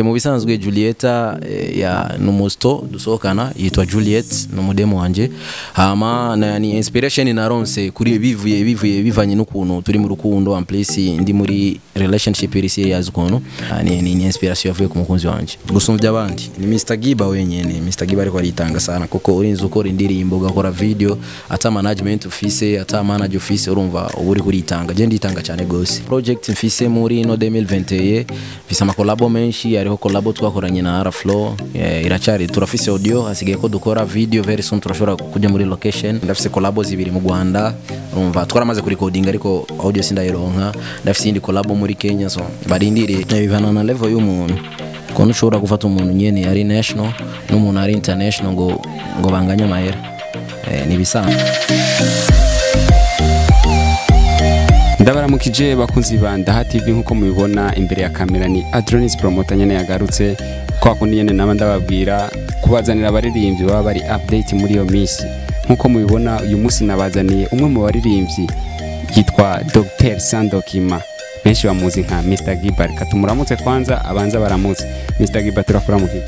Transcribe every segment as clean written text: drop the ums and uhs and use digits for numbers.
Mu bisanzwe Julieta ya numusto dusohokana yitwa Juliet, numudemo wanje. Hama na ni inspiration naronse kuri bivuye bivanye n'ukuntu turi mu rukundo, en plus ndi muri relationship iri serious ukuntu. Ni inspiration yavuye ku mukunzi wanje. Gusumvya abandi ni Mr Giba wenyene. Mr Giba ariko aritanga sana, kuko urinze ukora indirimbo, ugakora video, ata management ufise, ata manager ufise, urumva uba uri kuritanga. Je nditanga cyane gose. Project mfise muri no 2021, mfise amakolabo menshi. Hariho collabo twakoranye na Araflow, iracari, turafise audio, hasigaye ko dukora video. Very soon turashobora kuja muri location. Ndafise collabo zibiri mu Rwanda, urumva twaramaze kurecording ariko audio sindayironka. Ndafise iyindi collabo muri Kenya, so barindire. Bivana na level y'umuntu, kuko ushobora gufata umuntu nyene ari national n'umuntu ari international ngo banganye amahera, ni bisanzwe. Ndabaramukije bakunzi ba Ndaha TV. Nkuko mubibona imbere ya kamera ni Adronis Promoter nyene yagarutse kwa kundi nyene naba ndababwira kubazanira abaririmbyi baba bari update muri iyo minsi. Nkuko mubibona, uyu munsi nabazaniye umwe mu baririmbyi yitwa Dr Sandokima, benshi bamuzi nka Mr Giba. Reka tumuramutse kwanza, abanza baramutse. Mr Giba, turakuramukije.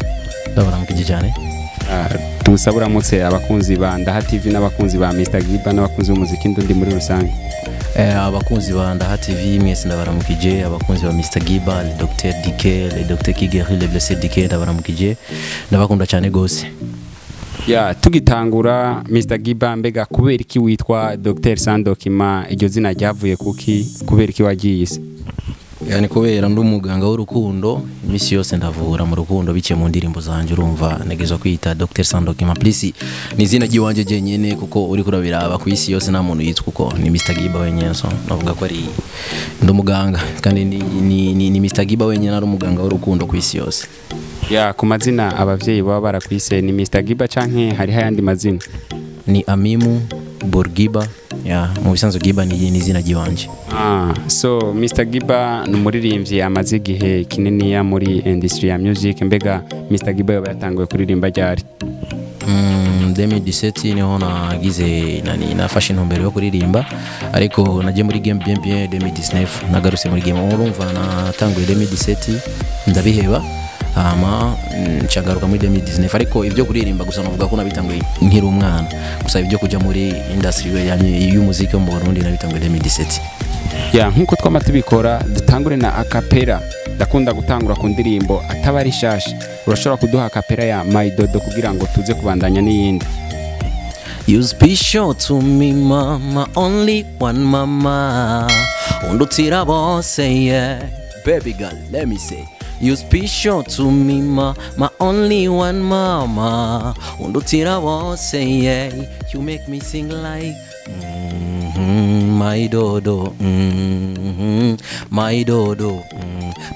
Ndabaramukije cyane. Tumusaba uramutse abakunzi ba Ndaha TV n'abakunzi ba Mr Giba n'abakunzi b'umuziki ndundi muri rusange. Abakunzi ba Ndaha TV mwese ndabaramukije, abakunzi ba Mr Giba, le Dr DK, le Dr Kigeri, le Blessed DK, ndabaramukije, ndabakunda cyane gose. Ya, tugitangura, Mr Giba, mbega kubera iki witwa Dr Sandokima? Iryo zina ryavuye kuki? Kubera iki wagiye isi? Yani kubera ndi umuganga w'urukundo, iminsi yose ndavura mu rukundo biciye mu ndirimbo zanje, urumva ntegezwa kwita Dr Sandokima. Plus ni izina ry'iwanje jenyene, kuko uri kurabiraba ku isi yose nta muntu yitwa uko, ni Mr Giba wenyene. So navuga ko ari ndi umuganga kandi ni Mr Giba wenyene ari umuganga w'urukundo ku isi yose. Ya, ku mazina abavyeyi baba barakwise ni Mr Giba canke hariho ayandi mazina? Ni Amimu Borgiba. Ya, mu bisanzwe Giba ni izina ry'iwanje. So Mr Giba ni umuririmbyi amaze igihe kininiya muri industry ya music. Mbega Mr Giba yoba yatanguye kuririmba ryari? 2017 niho nagize nani, nafashe intumbero yo kuririmba, ariko nagiye muri game bien bien 2019, nagarutse muri game. Urumva natanguye 2017 ndabiheba, hama ncagaruka muri 2019. Ariko ibyo kuririmba gusa navuga ko nabitanguye nkiri umwana gusa, ibyo kuja muri industry y'umuziki wo mu Burundi nabitanguye 2017. Ya, nkuko twama tubikora, dutangure na acapella. Ndakunda gutangura ku ndirimbo ataba ari shasha. Urashobora kuduha acapella ya My Dodo kugira ngo tuze kubandanya n'iyindi? You special to me, mama, only one mama. Undutira bose, yeah. Baby girl, let me say. You special to me, ma, my only one mama. Undutira bose, yeah. You make me sing like my dodo, my dodo.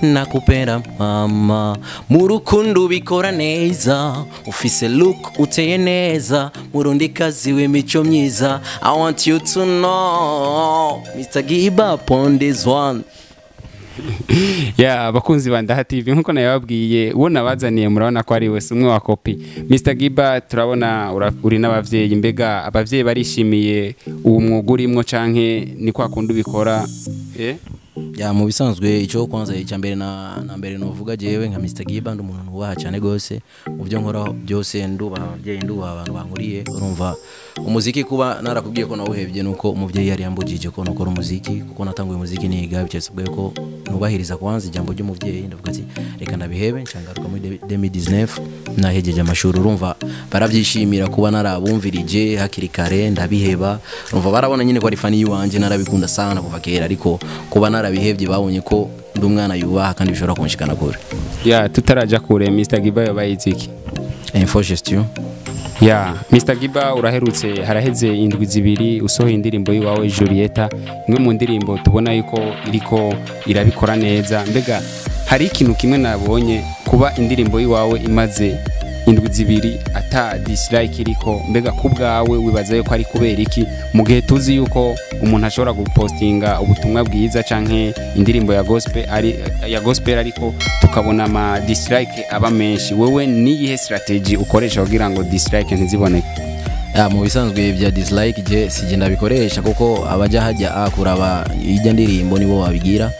Nakupenda mama, murukundo bikora neza, ufise look uteye neza, murundi kazi w'imico myiza. I want you to know, Mr. Giba upon this one. Ya, abakunzi ba Ndaha TV, nkuko nababwiye, uwo nabazaniye murabona ko ari wese umwe wa copy. Mr Giba, turabona uri n'abavyeyi. Mbega abavyeyi barishimiye uwo mwuga urimwo canke ni kwa kundi ubikora? Ya, mu bisanzwe icyo kwanza icya mbere na mbere novuga, jewe nka Mr Giba ndi umuntu nubaha cyane gose. Mu byo nkora byose ndubaha abavyeyi, ndubaha abantu bankuriye. Urumva umuziki kuba narakubwiye ko nawuhevye nuko umuvyeyi yari yambujije ko nokora umuziki, kuko natanguye umuziki niga, bicetse ko nubahiriza kwanza ijambo ry'umuvyeyi. Ndavuga ati reka ndabihebe, ncangaruka muri 2019 nahejeje amashuri. Urumva barabyishimira kuba narabumvirije hakiri kare ndabiheba. Urumva barabona nyine ko ari fan yiwanje, narabikunda sana kuva kera, ariko kuba narabihevye babonye ko ndi umwana yubaha kandi bishobora kunshikana kure. Ya, tutaraja kure, Mr Giba yoba yize iki? Info gestion. Ya, Mr Giba, uraherutse, haraheze indwi 2 usohoye indirimbo yiwawe Julieta, imwe mu ndirimbo tubona yuko iriko irabikora neza. Mbega hari ikintu kimwe nabonye, kuba indirimbo yiwawe imaze indwi 2 ata dislike iriko, mbega ku bwawe wibaza yuko ari kubera iki, mu gihe tuzi yuko umuntu ashobora gupostinga ubutumwa bwiza canke indirimbo ya gospel, ari ya gospel, ariko tukabona ama dislike aba menshi? Wewe niyihe strategy ukoresha kugira ngo dislike ntiziboneke? Ya, mu bisanzwe bya dislike je sije ndabikoresha, kuko abaja hajya kuraba ijya ndirimbo nibo babigira.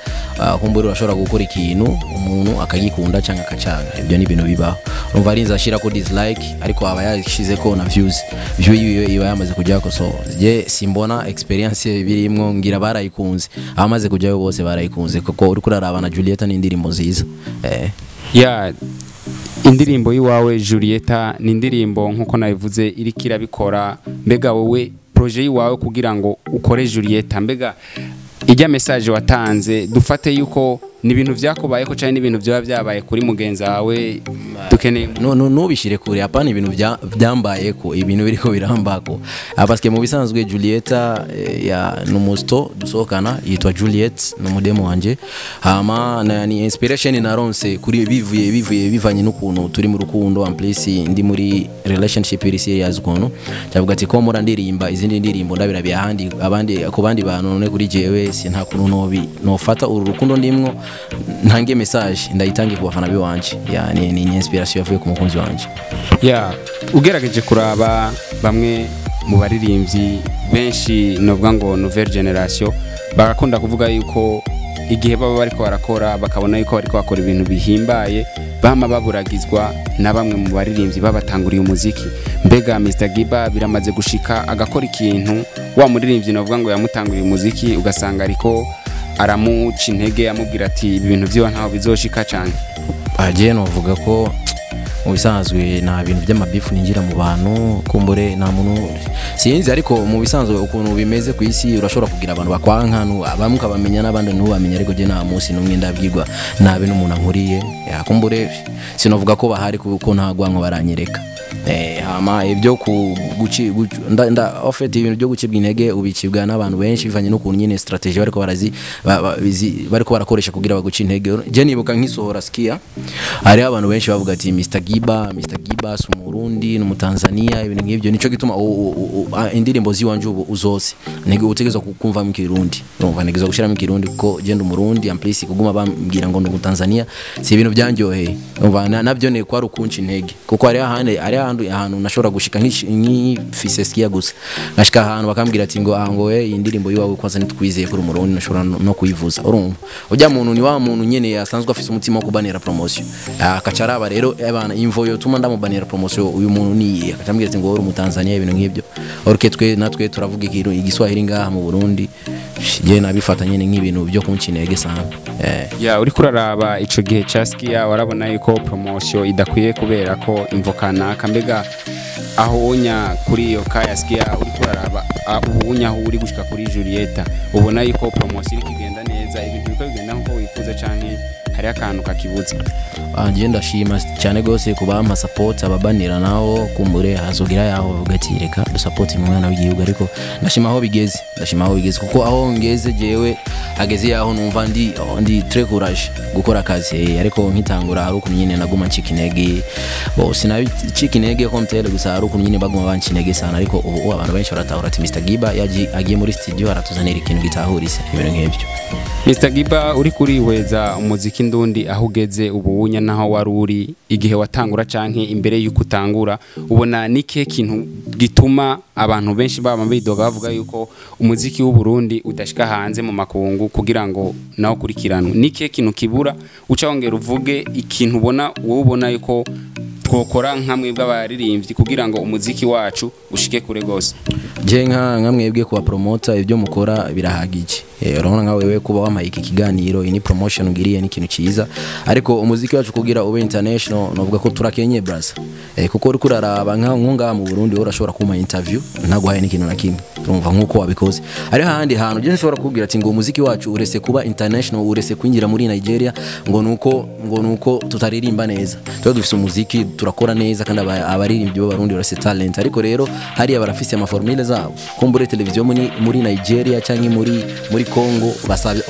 Kumbura urashobora gukora ikintu umuntu akagikunda cyangwa akacanga, ibyo ni ibintu bibaho. Urumva arinze ashira ko dislike, ariko aba yashize ko na views, view yiwe iba yamaze kujyako. So je simbona experience birimwo, ngira barayikunze, abamaze kujyayo bose barayikunze, kuko uriko uraraba na Julieta ni indirimbo nziza. Ya, indirimbo y'iwawe Julieta ni indirimbo nkuko nabivuze iriko irabikora. Mbega wowe projet y'iwawe kugira ngo ukore Julieta, mbega ijya message watanze, dufate yuko ni ibintu vyakubayeko canke n'ibintu vyoba vyabaye kuri mugenzi wawe, dukeneye? No, no, nubishire kure, hapana. Ibintu byambayeko, ibintu biriko birambako. Parce que mu bisanzwe Julieta ya numusto dusohokana yitwa Juliet, numudemo wanje. Hama ni inspiration naronse kuri bivuye bivanye n'ukuntu turi mu rukundo, en plus ndi muri relationship iri serious, ukuntu cyavuga ati ko mura ndirimba izindi ndirimbo ndabirabiye ahandi abandi ku bandi bantu, none kuri jewe si nta kuntu nobi nofata uru rukundo ndimwo ntange message ndayitange ku bafana biwanje. Ya, ni inspiration yavuye ku mukunzi wanje. Ya, ugerageje kuraba bamwe mu baririmbyi benshi, novuga ngo nouvelle generation, barakunda kuvuga yuko igihe baba bariko barakora bakabona yuko bariko bakora ibintu bihimbaye, bama baburagizwa na bamwe mu baririmbyi babatanguriye umuziki. Mbega Mr Giba biramaze gushika agakora ikintu, wa muririmbyi novuga ngo yamutanguriye umuziki, ugasanga ariko aramuca intege, amubwira ati ibi bintu vyiwe ntaho bizoshika cane? Agiye novuga ko mu bisanzwe nta bintu by'amabifu ninjira mu bantu, kumbure nta muntu sinzi, ariko mu bisanzwe ukuntu bimeze ku isi urashobora kugira abantu bakwanka, bamwe ukabamenya n'abandi ntubamenye, ariko je nta munsi n'umwe ndabwirwa nabi n'umuntu ankuriye. Ya, kumbure sinovuga ko bahari kuko nta gwanko baranyereka. Hama ibyo ku guci nda, nda en fait ibintu byo gucibwa intege ubicibwa n'abantu benshi bivanye n'ukuntu nyine strategy bariko barazi bariko barakoresha kugira baguce intege. Je nibuka nkisohora Skia, hariho abantu benshi bavuga ati Mr Giba, Mr Giba si umurundi, ni umutanzania, ibintu nk'ibyo. Nico gituma indirimbo ziwanje ubu uzose nige utegerezwa kumva mu Kirundi, urumva ntegerezwa gushiramo Ikirundi kuko je ndi umurundi. En plus kuguma bambwira ngo ndi umutanzania si ibintu byanjyoheye, urumva nabyo ne kwari ukunca intege, kuko hariho ahandi hariho ahandi ahantu nashobora gushika nk'ifise Skia gusa, ngashika ahantu bakambwira ati ngo ah, ngo we iyi ndirimbo yiwawe kwanza ntitwizeye kuri umurundi nashobora no kuyivuza. Urumva ujya muntu ni wa muntu nyene asanzwe afise umutima wo kubanira promotion. Akaca araba rero abana imvo yotuma ndamubanira promotion uyu muntu ni akaca ambwira ati ngo uri umutanzania, ibintu nk'ibyo. Orke twe natwe turavuga ikintu igiswahili ngaha mu Burundi, je nabifata nyene nk'ibintu byo kunca intege sana. Ya, uriko uraraba ico gihe ca Skia warabona yuko promotion idakwiye kubera ko imvo kanaka. Mbega aho unya kuri iyo ka ya Skia, uriko uraraba ubu unya aho uri gushika kuri Julieta, ubona yuko promotion iriko igenda neza, ibintu biriko bigenda nkuko wifuza, canke hari akantu kakibuze? Njye ndashima cyane gose kubampa support, ababanira nawo kumbure hazogira yaho bavuga ati reka dusupport umwana w'igihugu, ariko ndashima aho bigeze, ndashima aho bigeze, kuko aho ngeze jewe hageze yaho numva ndi très courage gukora akazi. Ariko nkitangura hari ukuntu nyine naguma ncika intege, bo sinabicika intege ko mtele gusa, hari ukuntu nyine baguma banca intege sana, ariko ubu abantu benshi baratahura ati Mr Giba agiye muri studio aratuzanira ikintu gitahurise, ibintu nk'ibyo. Mr Giba, uri kurihweza umuziki ndundi aho ugeze ubu unya naho wari uri igihe watangura canke imbere yuko utangura, ubona nike kintu gituma abantu benshi baba bidoga bavuga yuko umuziki w'u Burundi udashika hanze mu makungu kugira ngo nawo kurikiranwe? Nike kintu kibura? Uca wongera uvuge ikintu ubona wowe ubona yuko twokora nka mwebwe abaririmbyi kugira ngo umuziki wacu ushike kure gose. Je nka mwebwe kuba promoter, ibyo mukora birahagije. Urabona nka wewe kuba wampaye iki kiganiro, iyi ni promotion ugiriye, ni ikintu cyiza, ariko umuziki wacu kugira ube international novuga ko turakenye braza. Kuko uri kuraraba nka ngaha mu Burundi wowe urashobora kumpa interview ntaguhaye n'ikintu na kimwe, urumva nkuko wabikoze. Ari hahandi hantu je nshobora kubwira ati ngo umuziki wacu urese kuba international, urese kwinjira muri Nigeria, ngo nuko tutaririmba neza. Tuba dufise umuziki, turakora neza, kandi abaririmbyi b'abarundi barafise talent, ariko rero hariya barafise amaformule zabo. Kumbure televiziyo muri Nigeria cyangwa muri Congo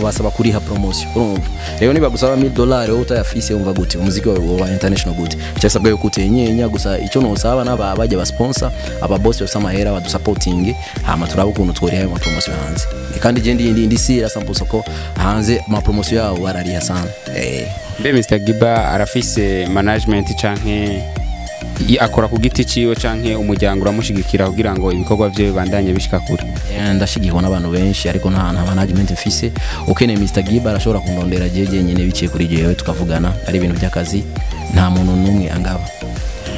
basaba kuriha promotion, urumva rero niba gusaba $1000 wowe utayafise, wumva gute umuziki wawe wa international gute? Cyasabwa yuko utenyenya gusa. Icyo nosaba n'aba bajya ba sponsor, aba boss bafise amahera badusupporting, hama turaba ukuntu tworiha ayo ma promotion hanze. Kandi je ndi sira 100% ko hanze ama promotion yabo barariha sana. Mbe Mr Giba arafise management canke Akora ku giti ciwe canke umuryango uramushigikira kugira ngo ibikorwa vye bibandanye bishika kure? Ndashigikwa n'abantu benshi, ariko nta management mfise. Ukeneye Mr Giba arashobora kundondera jeje nyene biciye kuri jewe, tukavugana ari ibintu by'akazi, nta muntu n'umwe angaba.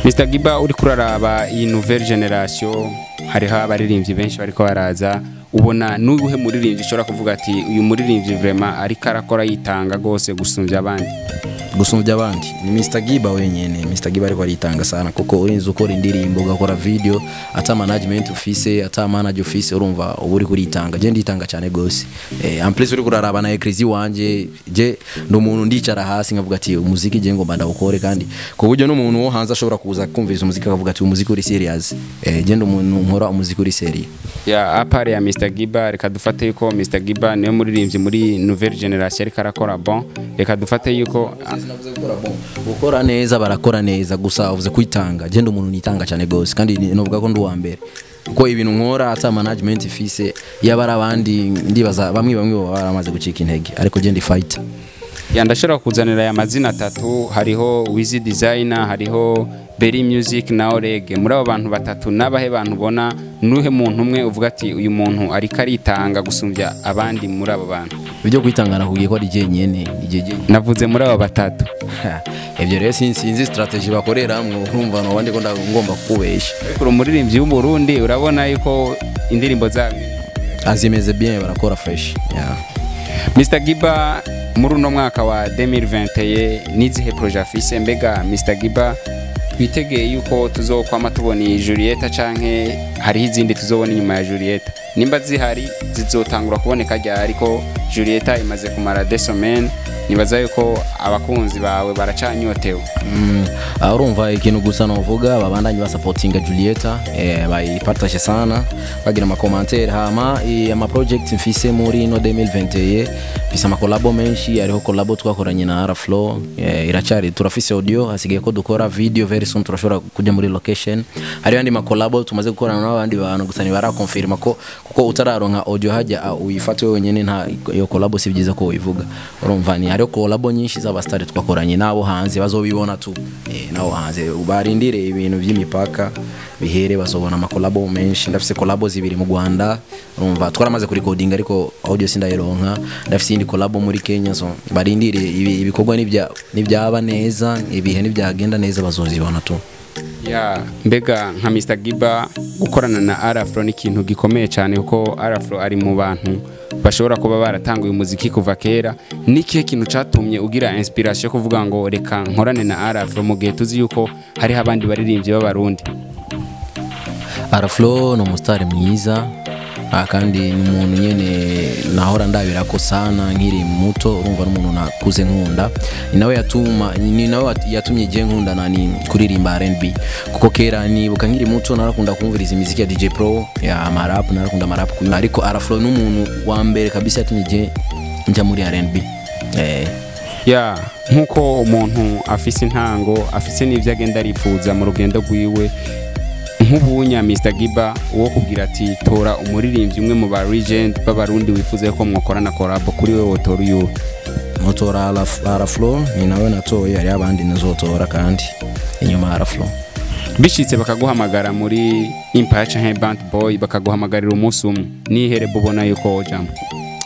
Mr Giba, uri kuraraba iyi nouvelle génération, hariho abaririmbyi benshi bariko baraza, ubona n'ubuhe muririmbyi ushobora kuvuga ati uyu muririmbyi vraiment ariko arakora yitanga gose gusumbya abandi? Gusumbya abandi ni Mr Giba wenyene. Mr Giba ariko aritanga sana, kuko urinze ukora indirimbo, ugakora video ata management ufise, ata manager ufise, urumva uba uri kuritanga. Je nditanga cyane gose. En plus uri kuraraba na écrit wanje, je ndi umuntu ndicara hasi nkavuga ati umuziki je ngomba ndawukore, kandi ku buryo n'umuntu wo hanze ashobora kuza kumviriza umuziki akavuga ati umuziki uri serious. Je ndi umuntu nkora umuziki uri serious. Ya, à part ya Mr Giba, reka dufate yuko Mr Giba niwe muririmbyi muri nouvelle génération ariko arakora bon, reka dufate yuko Gukora neza barakora neza, gusa uvuze kwitanga, je ndi umuntu nitanga cyane gose, kandi novuga ko ndi uwa mbere, kuko ibintu nkora ata management ifise, yaba ari abandi ndibaza bamwe bamwe baba baramaze gucika intege, ariko je ndi fighter. Ya, ndashobora kuzanira aya mazina atatu: hariho Wiz Designer, hariho Berry Music na Orege. Muri abo bantu batatu n'abahe bantu ubona, nuhe muntu umwe uvuga ati uyu muntu ariko aritanga gusumbya abandi muri abo bantu? Ibyo kwitanga nakubwiye ko ari jenyene, ni jeje. Navuze muri abo batatu. Ibyo rero sinzi strategy bakoreramwo, urumva no wandi ko ngomba kukubesha. Ariko uri umuririmbyi w'Umurundi, urabona yuko indirimbo zabo azimeze bien, barakora fresh, yeah. Mr Giba, muri uno mwaka wa 2021 nizihe projet afise? Mbega Mr Giba, twitegeye yuko tuzokwama tubona iyi Julieta canke hariho izindi tuzobona inyuma ya Julieta? Nimba zihari, zizotangura kuboneka ryari? Ariko Julieta imaze kumara des semaines, nibaza yuko abakunzi bawe baracanyotewe. Urumva ikintu gusa novuga, babandanye basapotinga Julieta, bayipartage sana, bagira ama commentaire. Hama ama project mfise muri ino 2021, mfise ama collabo menshi. Hariho collabo twakoranye na Araflow, iracari, turafise audio, hasigaye ko dukora video. Very soon turashobora kuja muri location. Hariho andi ma collabo tumaze gukorana n'abandi bantu, gusa ntibarakonfirma ko, kuko utararonka audio hajya uyifate wenyene, nta iyo collabo si byiza ko uyivuga. Urumva ni hariho collabo nyinshi z'abastari twakoranye nabo hanze, bazobibona tu. Nabo hanze barindire ibintu by'imipaka bihere, bazobona ama collabo menshi. Ndafise collabo zibiri mu Rwanda, urumva twaramaze kurikodinga ariko audio sindayironka. Ndafise iyindi collabo muri Kenya, so barindire ibikorwa nibya nibyaba neza, ibihe nibyagenda neza, bazozibona tu. Ya, mbega nka Mr Giba, gukorana na Arafro ni ikintu gikomeye cyane, kuko Arafro ari mu bantu bashobora kuba baratanguye umuziki kuva kera. Ni ikihe kintu catumye ugira inspiration yo kuvuga ngo reka nkorane na Arafro, mu gihe tuzi yuko hariho abandi baririmbyi b'Abarundi? Araflo ni umusitari mwiza, kandi ni umuntu nyene nahora ndabira ko sana nkiri muto. Urumva n'umuntu nakuze nkunda, ni nawe yatuma, ni nawe yatumye je nkunda nani kuririmba R&B, kuko kera nibuka nkiri muto narakunda kumviriza imiziki ya DJ Pro ya amarap, narakunda amarap, ariko Araflo ni umuntu wa mbere kabisa yatumye je nja muri R&B. Ya, nkuko umuntu afise intango, afise n'ivyo agenda aripfuza mu rugendo rwiwe, nk'ubunya Mr Giba wo kubwira ati tora umuririmbyi umwe mu ba legend b'Abarundi wifuza ko mwakorana collab, kuri wewe wotora uyuhe? Notora Araflo, ni nawe natoye. Hari abandi nazotora kandi inyuma ya Araflo. Bishitse bakaguhamagara muri Empire canke Band Boy, bakaguhamagarira umunsi umwe, nihere ubona yuko wojamo?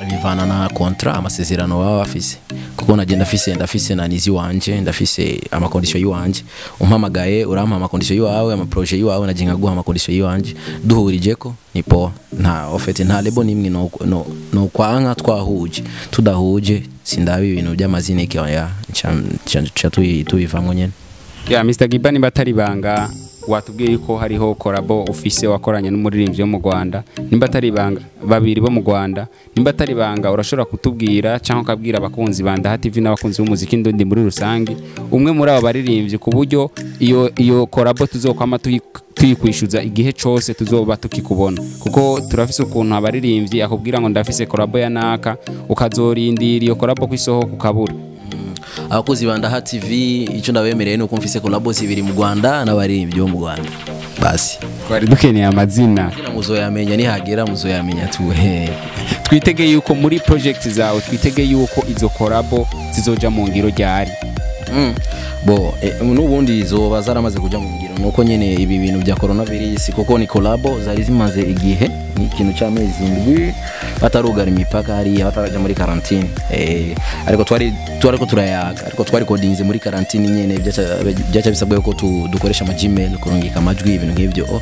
Bivana na contrat, amasezerano baba bafise, kuko naje ndafise na nizi wanje, ndafise ama condition yiwanje. Umpamagaye urampa ama condition yiwawe, ama projet yiwawe, naje nkaguha ama condition yiwanje, duhurijeko ni poa. Nta en fait nta label nimwe no kwanka twahuje. Tudahuje sindabi ibintu by'amazina iki ya nca tubivamwo nyene. Ya, Mr Giba, niba atari ibanga, watubwiye yuko hariho collabo ufise wakoranye n'umuririmbyi wo mu Rwanda. Nimba atari ibanga, babiri bo mu Rwanda, nimba atari ibanga, urashobora kutubwira cyangwa ukabwira abakunzi ba Ndaha TV n'abakunzi b'umuziki ndundi muri rusange umwe muri abo baririmbyi, ku buryo iyo collabo tuzokwama tuyikwishyuza igihe cose tuzoba tukikubona? Kuko turafise ukuntu abaririmbyi akubwira ngo ndafise collabo ya naka, ukazorindira iyo collabo kwisohoka ukabura. Abakozi ba Ndaha TV, icyo ndabemereye ni uko mfise collabo zibiri mu Rwanda n'abaririmbyi bo mu Rwanda, basi. Twari dukeneye amazina. Izina muzoyamenya nihagera, muzoyamenya tu he. Twitege yuko muri project zawe, twitege yuko izo collabo zizoja mu ngiro ryari? Bo n'ubundi zoba zaramaze kuja mu ngiro, nuko nyene ibi bintu bya coronavirus, kuko ni collabo zari zimaze igihe, ni ikintu cy'amezi 7 batarugara imipaka hariya, bataraja muri quarantine, ariko twari twariko turayaga, ariko twari kodinze muri quarantine nyene, byaca bisabwa ko dukoresha ama Gmail kurungika amajwi, ibintu nk'ibyo.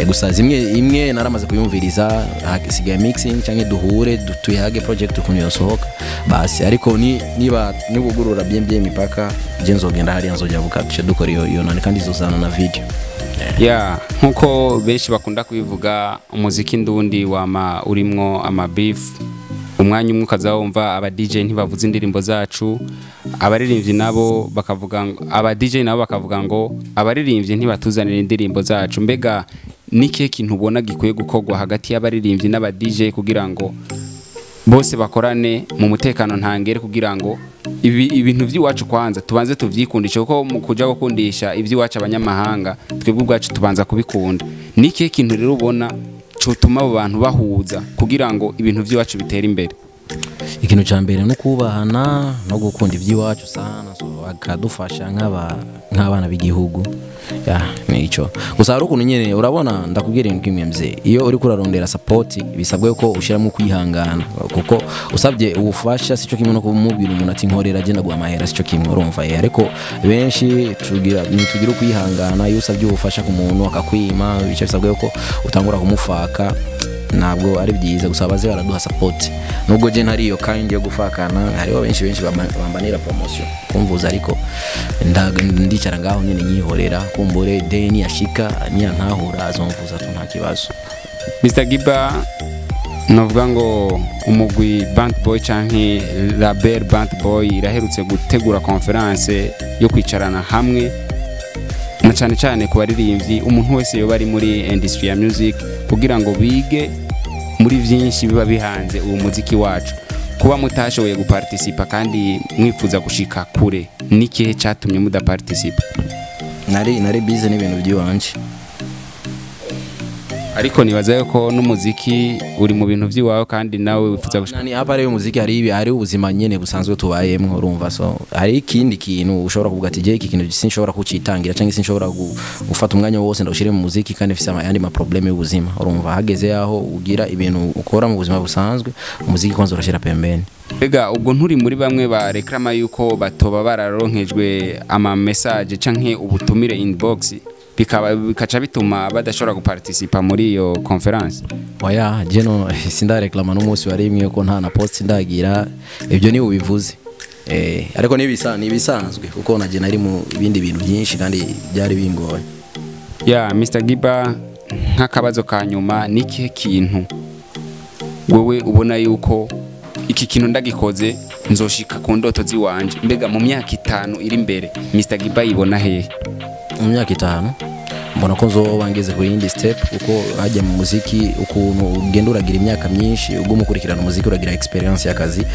Gusa zimwe imwe naramaze kuyumviriza, hasigaye mixing canke duhure tuyage project ukuntu yosohoka basi. Ariko ni niba nibugurura bien bien imipaka, je nzogenda hariya, nzojya bukace dukora iyo nani, kandi izozana na video. Ya, nkuko benshi bakunda kubivuga, umuziki ndundi wama urimwo ama beef. Umwanya umwe ukaza wumva aba DJ ntibavuze indirimbo zacu, abaririmbyi nabo bakavuga ngo, aba DJ nabo bakavuga ngo abaririmbyi ntibatuzanira indirimbo zacu. Mbega n'ikihe kintu ubona gikwiye gukorwa hagati y'abaririmbyi n'aba DJ kugira ngo bose bakorane mu mutekano ntangere, kugira ngo ibintu by'iwacu kwanza tubanze tuvyikundishe, kuko mu kuja gukundisha iby'iwacu abanyamahanga twebwe ubwacu tubanza kubikunda? N'ikihe kintu rero ubona cotuma abo bantu bahuza kugira ngo ibintu by'iwacu bitere imbere? Ikintu cya mbere no kubahana no gukunda iby'iwacu sana, so bakadufasha nk'abana b'igihugu. Ya, ni ico gusa. Hari ukuntu nyene urabona, ndakubwira ibintu kimwe mzee, iyo uri kurarondera support bisabwe ko ushiramo kwihangana, kuko usabye ubufasha sico kimwe no kumubwira umuntu ati nkorera agenda guha amahera, sico kimwe, urumva? Ariko benshi tugira ntitugira ukwihangana. Iyo usabye ubufasha ku muntu akakwima, bice bisabwe ko utangura kumufaka, ntabwo ari byiza. Gusa baze baraduha support, nubwo je ntari iyo kind yo gufakana. Hariho benshi benshi bambanira promotion kumvuza, ariko ndicara ngaho nyine nyihorera, kumbure deni yashika niyantahura azomvuza tu, nta kibazo. Mr Giba, novuga ngo umugwi Band Boy canke Label Band Boy iraherutse gutegura conference yo kwicarana hamwe na cyane cyane ku baririmbyi, umuntu wese yoba ari muri industry ya music, kugira ngo bige muri byinshi biba bihanze uwo muziki wacu. Kuba mutashoboye guparticipa kandi mwifuza gushika kure, n'ikihe cyatumye mudaparticipa? Nari busy n'ibintu by'iwanje. Ariko nibaza yuko n'umuziki uri mu bintu by'iwawe kandi nawe wifuza gushika. Nani hapa rero umuziki, hari ibi, hari ubuzima nyene busanzwe tubayemwo, urumva? So hari ikindi kintu ushobora kuvuga ati je iki kintu sinshobora kucitangira cyangwa sinshobora gufata umwanya wose ndawushire mu muziki kandi mfise ayandi ma problème y'ubuzima, urumva? Hageze yaho ugira ibintu ukora mu buzima busanzwe, umuziki kwanza urashira pembeni. Mbega ubwo nturi muri bamwe ba reklama yuko batoba bararonkejwe ama message canke ubutumire inbox, bikaba bikaca bituma badashobora guparticipa muri iyo conference? Oya, je no sindareklama n'umunsi wa rimwe ko nta na post ndagira, ibyo ni ubivuze. Ariko ni ibisanzwe kuko naje nari mu bindi bintu byinshi kandi byari bingoye. Ya, Mr Giba, nk'akabazo ka nyuma, ni ikihe kintu wewe ubona yuko iki kintu ndagikoze nzoshika ku ndoto ziwanje? Mbega mu myaka 5 iri imbere Mr Giba yibona hehe? Mu myaka 5 mbona ko nzoba ngeze kuri yindi step, kuko hajya mu muziki ukuntu ugenda uragira imyaka myinshi uguma ukurikirana umuziki, uragira experience y'akazi.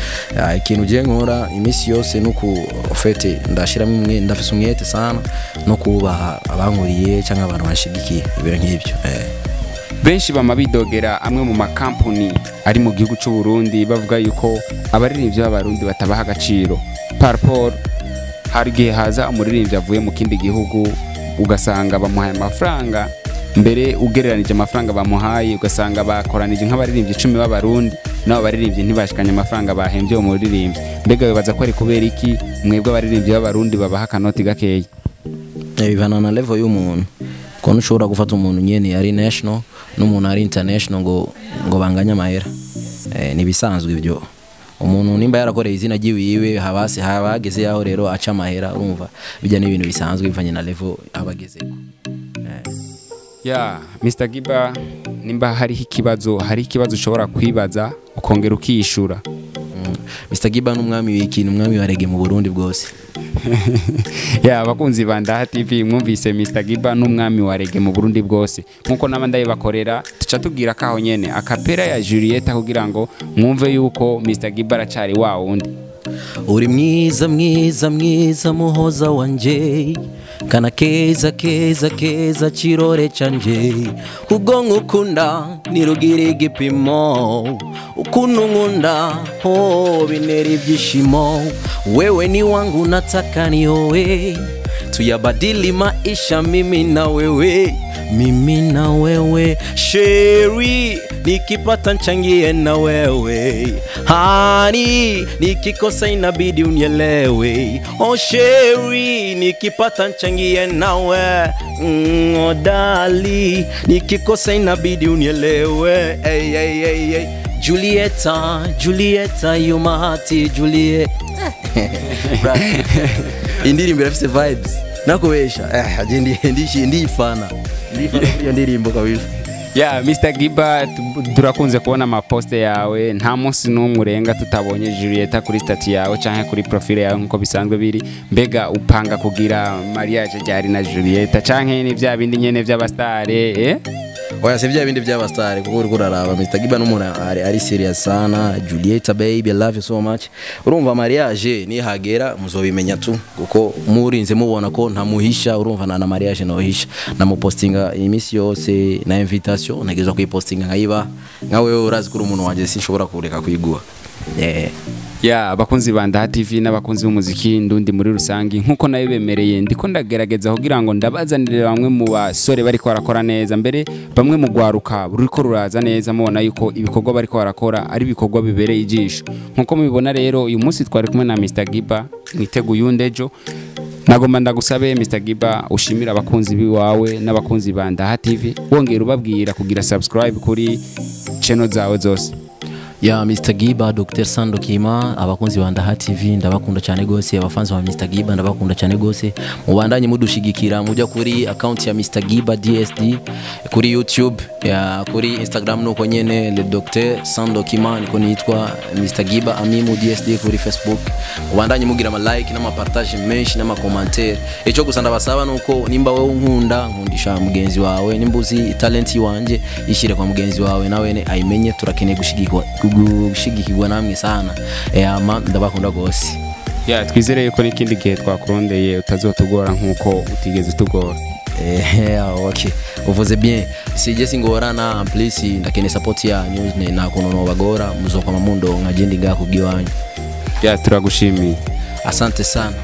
Ikintu ugiye nkora iminsi yose nuku ofete ndashiramo umwe, ndafise umwete sana no kubaha abankuriye cyangwa abantu banshigikiye, ibintu nk'ibyo. Benshi bama bidogera amwe mu makampuni ari mu gihugu cy'u Burundi, bavuga yuko abaririmbyi b'Abarundi batabaha agaciro par rapport. Hari igihe haza umuririmbyi avuye mu kindi gihugu, ugasanga bamuhaye amafaranga, mbere ugereranije amafaranga bamuhaye ugasanga bakoranije nk'abaririmbyi 10 b'Abarundi, nabo baririmbyi ntibashikanye amafaranga bahembye uwo muririmbyi. Mbega wibaza ko ari kubera iki mwebwe abaririmbyi b'Abarundi babaha akanoti gakeya? Bivana na level y'umuntu, kuko ushobora gufata umuntu nyene ari national n'umuntu ari international ngo banganye amahera. Nibisanzwe ibyo. Umuntu nimba yarakoreye izina ryiwiwe habasi habageze yaho rero aca amahera, urumva bijya n'ibintu bisanzwe bivanye na level abagezeko. Ya, Mr Giba, nimba hariho ikibazo, hari ikibazo ushobora kwibaza ukongera ukiyishura. Mr Giba n'umwami w'ikintu, umwami wa reggae mu Burundi bwose. Ya, abakunzi ba Ndaha TV, mwumvise Mr Giba n'umwami wa reggae mu Burundi bwose. Nkuko naba ndayibakorera, tuca tubwira kaho nyene acapella ya Julieta kugira ngo mwumve yuko Mr Giba aracari wa wundi. Uri mwiza mwiza mwiza muhoza wanje, kana keza keza keza chirore chanje, ubwo nkukunda nirugira igipimo, ukuntu nkunda oh binera ibyishimo, wewe ni wangu nataka niowe, tuyabadili maisha mimi na wewe, mimi na wewe Sheri, nikipata nchangie na wewe, hani nikikosa inabidi unielewe, oh Sheri, nikipata nchangie nawe, oh dali, nikikosa inabidi unielewe, hey, hey, hey, hey. Julieta, Julieta, you my heart, Juliet. Indirimbo irafise vibes nakubesha, je ndifana iyo ndirimbo kabisa. Yeah, Mr. Giba, turakunze kubona amaposte yawe, nta munsi n'umwe urenga tutabonye Julieta kuri statut yawe canke kuri profile yawe nkuko bisanzwe biri. Mbega upanga kugira mariage ryari na Julieta canke ni vya bindi nyene vy'abastare eh? Oya, si vya bindi vy'abastare kuko uriko uraraba Mr. Giba n'umuntu ari serious sana. Julieta baby, I love you so much. Urumva mariage nihagera muzobimenya tu, kuko murinze mubona ko ntamuhisha, urumva na mariage nohisha, namupostinga imisi yose na invitation ntegezwa kuyipostinga nkayiba, nka wewe urazi kuri umuntu wanje sinshobora kureka kuyiguha. Ya abakunzi ba Ndaha TV n'abakunzi b'umuziki ndundi muri rusangi, nkuko nabibemereye ndiko ndagerageza kugira ngo ndabazanire bamwe mu basore bariko barakora neza, mbere bamwe mu gwaruka ruriko ruraza neza, mubona yuko ibikorwa bariko barakora ari ibikorwa bibereye ijisho. Nkuko mubibona rero uyu munsi twari kumwe na Mr. Giba mwiteguye undejo. Nagomba ndagusabe Mr. Giba ushimira abakunzi biwawe n'abakunzi ba Ndaha TV, wongera ubabwira kugira subscribe kuri channel zawe zose. Ya Mr. Giba, Dr. Sando Kima, abakunzi ba Ndaha TV ndabakunda cyane gose, abafanzi ba Mr. Giba ndabakunda cyane gose, mubandanye mudushigikira, mujya kuri account ya Mr. Giba DSD kuri YouTube, ya kuri Instagram nuko nyene le Dr. Sando Kima niko nitwa Mr. Giba Amimu DSD kuri Facebook. Mubandanye mugira ama like n'ama partage menshi n'ama commentaire. Ico gusa ndabasaba nuko nimba wewe unkunda nkundisha mugenzi wawe, nimba uzi talent wanje ishire kwa mugenzi wawe nawe ayimenye, turakeneye gushigikirwa namwe sana. Ama ndabakunda gose. Ya twizere yuko n'ikindi gihe twakurondeye utazotugora nkuko utigeze tugora. Okay, uvuze bien, sije singorana, en plus ndakene support yanyu na kuno no bagora muzokwa mamundo nkajendi ngakubwiwanyu. Ya turagushimiye, asante sana.